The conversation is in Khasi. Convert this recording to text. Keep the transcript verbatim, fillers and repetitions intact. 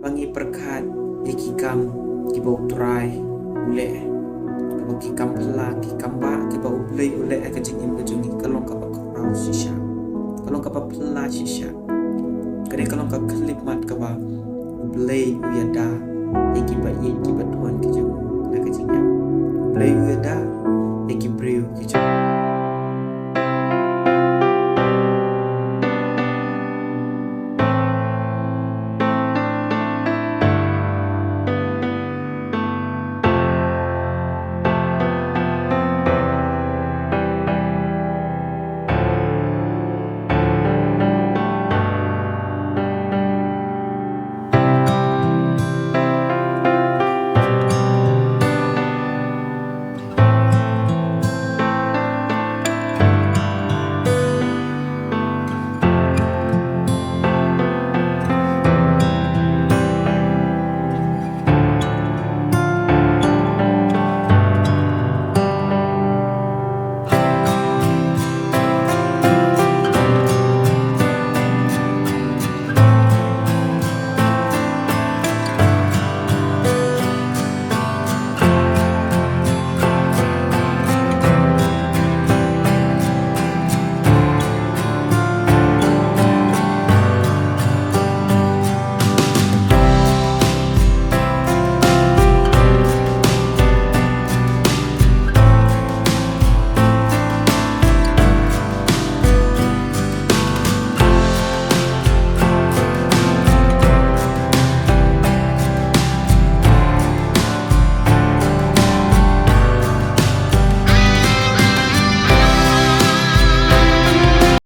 ba ngi pyrkhat ïa ki kam kiba U Trai u leh, kaba ki kam phylla, ki kam ba kiba U Blei u leh ha ka jingim ka jong ngi, ka long kaba khraw shisha, ka long kaba phylla shisha. Kane ka long ka khyllipmat kaba U Blei u ïa